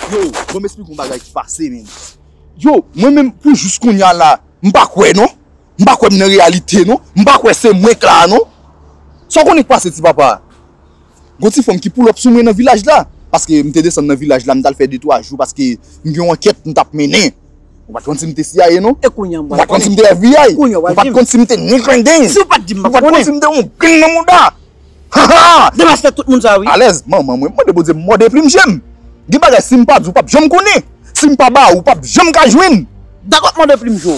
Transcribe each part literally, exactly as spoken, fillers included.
Yo, bon, m esplike yon bagay ki pase, men. Yo, mwen menm, pou jis kounye a la, m pa kwè, non. M pa kwè m nan reyalite, non. M pa kwè se mwen k la, non. Sa w konnen k pase, ti papa? Gon ti fanm ki pull up sou mwen nan vilaj la. Paske m te desann nan vilaj la, m t al fè de twa jou, paske m gen yon ankèt m t ap mennen. Ou pa t konn si m te C I A, non? E kounye a, m Ou pa t konn si m te F B I. Kounye a, w Ou pa t konn si m te ni gang gang. Si w pa t di m, m pa t konnen. Ou pa t konn si m te yon gang nan mouda. Ha, ha! Demas fè tout moun sa, wi. Alèz, manman mwen, m mande Bondye m mòde plim je m. Gen bagay, si m pa di w, w p ap janm konnen. Si m pa ba ou, w p ap janm ka jwenn. Dakò, mòde plim je w.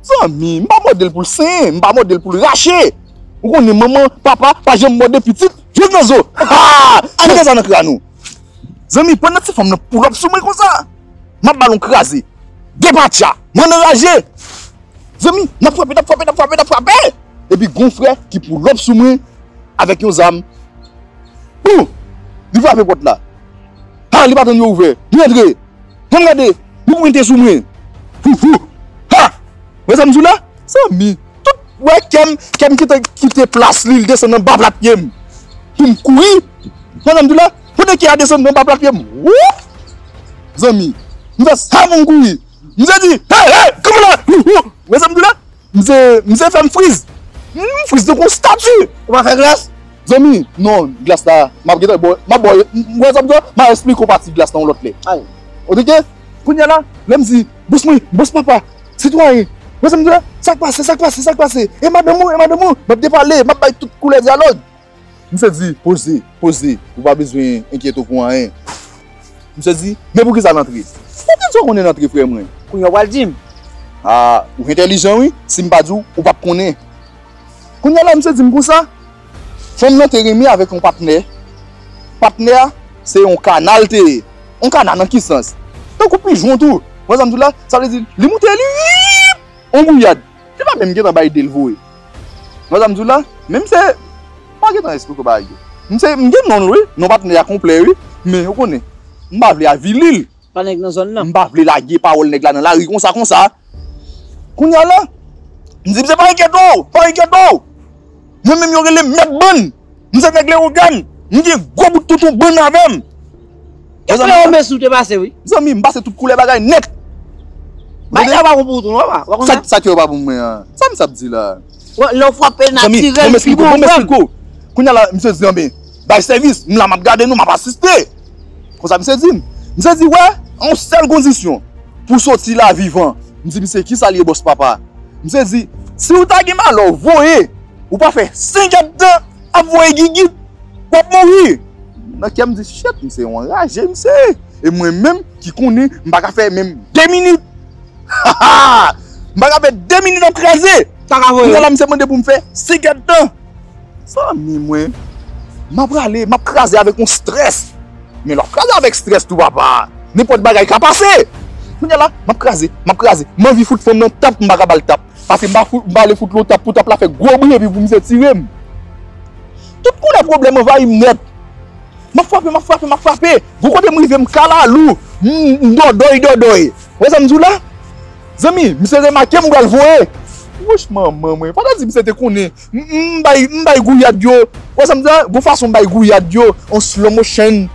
Zanmi, m pa mòde l pou l senyen, m pa mòde l pou l rache. Ou konnen manman, papa, pa janm mòde pitit, jis nan zo. Ha! Mete sa nan kran ou. Zanmi, pandan ti fanm nan pull up sou mwen konsa, m ap ba l yon kraze. Depatcha, m anraje. Zanmi, n ap frape, n ap frape, n ap frape, n ap frape. Epi gon frè ki pull up sou mwen avèk yon zam. Pou! Li frape pòt la. Ha, li pa tann yo ouvè. Li antre. Ann gade, li pwente sou mwen. Hou, hou. Ha! Wè sa m di w la? Zanmi, tout, wè kè m, kè m kite, kite plas li, li desann anba plat pye m. Pou m kouri. Wè sa m di w la? Kote kè a desann anba plat pye m? Woup! Zanmi, m fè sa pou m kouri. M se di, hey, hey, kanpe la! Hou, hou. Wè sa m di w la? M se, m se fè m friz. M friz tankou yon stati. Ou pa fè glas? Zanmi, non, glas la, m ap gentan bò, m ap bò, m wè sa m di w, m a esplike w pati glas la yon lòt lè. Ay. Oke? Kounye a la, lè m di, bòs mwen, bòs papa, sitwayen, wè sa m di w la, sa k pase, sa k pase, sa k pase? E madanm ou, e madanm ou, m ap depale, m ap bay tout koulè dyalòg. M se di, poze, poze, ou pa bezwen enkyete w pou anyen. Misye di, men poukisa n antre? Ou te di w konnen n antre, frè mwen. Kounye a w pral di m. A, ou entèlijan wi, si m pa di w, ou p ap konnen. Kounye a la, misye di m konsa, fanm nan te renmen avèk yon patnè. Patnè a, se yon kana l te ye. Yon kana nan ki sans? Tankou pijon tou. Wè sa m di w la? Sa vle di, li moute, li, on gouyad. Li pa menm gentan bay de l voye. Wè sa m di w la? Men misye, m pa gentan esplike w bagay yo. Misye, m gen non l wi, non patnè a konplè wi, men ou konnen, m pa vle avili l. Pa nèg nan zòn nan. M pa vle lage pawòl nèg la nan lari konsa, konsa. Kounye a la, m di misye pa enkyete w, pa enkyete w. Mwen menm yo rele m mèt bann. M se nèg Lewogàn. M gen gwo bout toutou bann avè m. Kèk lè yo mesi w te pase wi. Zanmi, m pase tout koulè bagay nèt. Bagay sa pa bon pou ou tou non, papa. Ou pa konn sa? Sa, sa k yo pa bon mwen an? Sa m sa ap di la? Lè w frape natirèl, pi bon, bon, bon. Kounye a la, misye di, anben, bay sèvis, m la, m ap gade nou, m ap asiste. Konsa misye di m. Misye di, wè, yon sèl kondisyon pou soti la vivan. M di, misye, kisa l ye, bòs papa? Misye di, si w ta gen malè w voye, ou pa fè senk èdtan ap voye gigit, w ap mouri. Nan kè m di, shit, misye yon anraje, misye. E mwen menm ki konnen, m pa ka fè menm de minit. M pa ka fè de minit ap kraze. Kounye a la, misye mande pou m fè senk èdtan. Zanmi mwen, m ap rale, m ap kraze avèk yon strès. Men lè w ap kraze avèk strès tou, papa, nenpòt bagay ka pase. Kounye a la, m ap kraze, m ap kraze. M anvi fout fanm nan tap, m pa ka ba l tap. Paske m pa fout, m pa vle fout l yon tap pou tap la fè gwo bri epi pou misye tire m. Tout koulè pwoblèm anvayi m nèt. M ap frape, m ap frape, m ap frape. Gon kote m rive, m kalalou. M, m dòdòy, dòdòy. Wè sa m di w la? Zanmi, misye remake m pral voye. Wouch manman mwen. Fò ta di misye te konnen. M, m bay, m bay gouyad yo. Wè sa m di la? Gon fason m bay gouyad yo. An slow motion.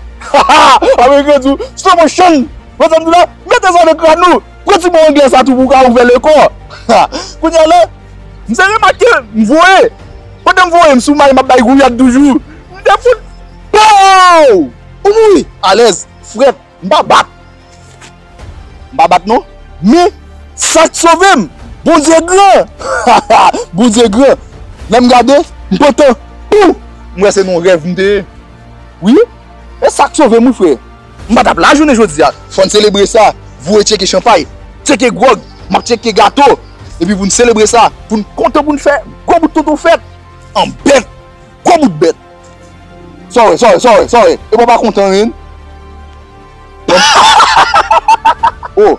Ameriken di w, slow motion. Wè sa m di la? Mete sa nan kran ou. Pran ti mo anglè sa tou pou w ka ouvè lekò. Kounye a la, misye remake m voye. Pandan m voye, m sou may, m ap bay gouyad toujou. M te fout. Pow! Ou mouri. Alèz. Frèt. M pa bat. M pa bat non. Men, sa k sove m, Bondye gran. Bondye gran. Lè m gade, m pantan. Pou! M wè se nan yon rèv m te ye. Wi. E sa k sove m wi, frè. M pa t ap la jounen jodi a. Fò n selebre sa. Voye tcheke chanpay, tcheke gwòg, m ap tcheke gato. Epi pou n selebre sa, pou n kontan, pou n fè gwo bout tonton fèt. An bèt. Gwo bout bèt. Sa w wè, sa w wè, sa w wè, sa w wè. E pa w pa kontan, ren. Oh.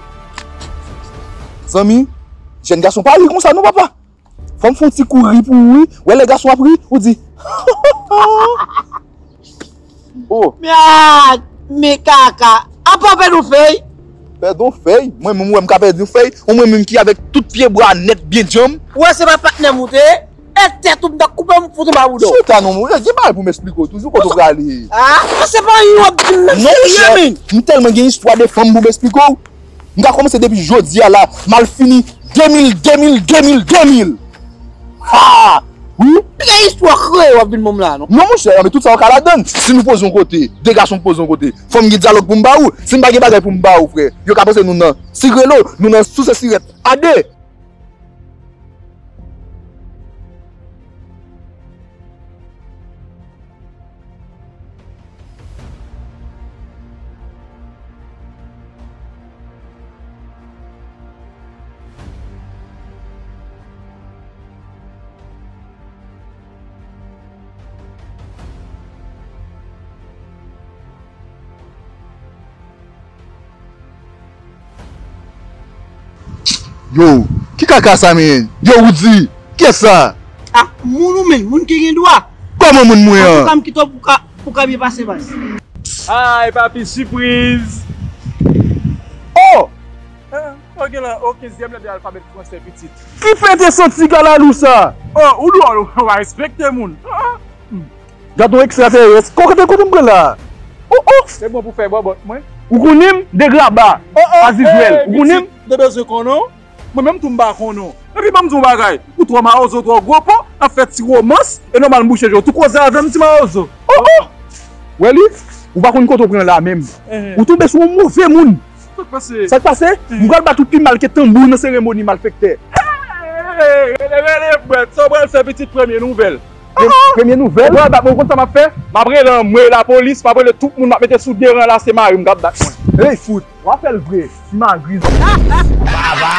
Zanmi, jèn gason pa ri konsa non, papa. Fò m fè yon ti kou ri pou ou ri. Wè lè gason ap ri, ou di. Oh. Men ak, men kaka. Apa w pèdi yon fèy? Pèdi yon fèy? Mwen menm ou wè m ka pèdi yon fèy? Ou mwen menm ki avèk tout pye bwa nèt byen djanm? Ou wè se pa patnè m ou te ye? E tèt ou m t ap koupe Fout anba bouda w. Chita non, monchè, gen bagay pou m eksplike w toujou kote w prale. Ah, se pa yon w ap di m nan serye, men. Non, monchè, m tèlman gen istwa de fanm pou m eksplike w. M ka kòmanse depi jodi a la, m al fini de mil, de mil, de mil, de mil. Ha! Wi. Gen istwa kreye w ap vin ban m la, non? Non, monchè, men tout sa yo ka ladann. Si nou poze yon kote, de gason poze yon kote, fò m gen dyalòg pou m ba ou. Si m pa gen bagay pou m ba ou, frè, yo ka panse nou nan sigrelo, nou nan souse sirèt a de. Yo, ki kaka sa, men? Yo, Roody, kiyès sa? Ah, moun ou menm, moun ki gen dwa. Kòman moun mwen an? Antouka, m kite w pou ka, pou ka byen pase, baz. Ay, papi, sipriz. Oh! Eh, ok, la, o kenzyèm lèt de alfabè fransè, pitit. Ki fè te santi galalou sa? Oh, ou dwòl, ou pa respekte moun. Ah, hmm. Gad yon ekstraterès. Kote, kote m pran la? Oh, oh! Se bon pou fè bòbòt mwen. Ou konnen m, de graba. Oh, oh, Azizwèl. Eh, ou konnen m? Pitit, m te bezwen konnen w. Mwen menm tou m pa konnen w. Epi ban m di w yon bagay. Ou twò mawozo, twò gwo po, n ap fè ti womans, e nòmal m bouche je w. Tou koze avè m, ti mawozo. Oh, oh! Wè li? Ou pa konn kote w pran la menm. Eh. Ou tonbe sou yon move moun. Sa k pase? Sa k pase? Eh. M pral bat ou pi mal ke tanbou nan seremoni malfektè. Hey, rele, rele, bwèt. Sa w pral fè pitit premye nouvèl? Pre-, premye nouvèl? Ou pral bat mwen, ou konn sa m ap fè? M ap rele anmwe lapolis, m ap rele tout moun, m ap mete sou de ran la, se mari m k ap bat mwen. Hey, fout, w ap fè l vre, ti magriz. Baba.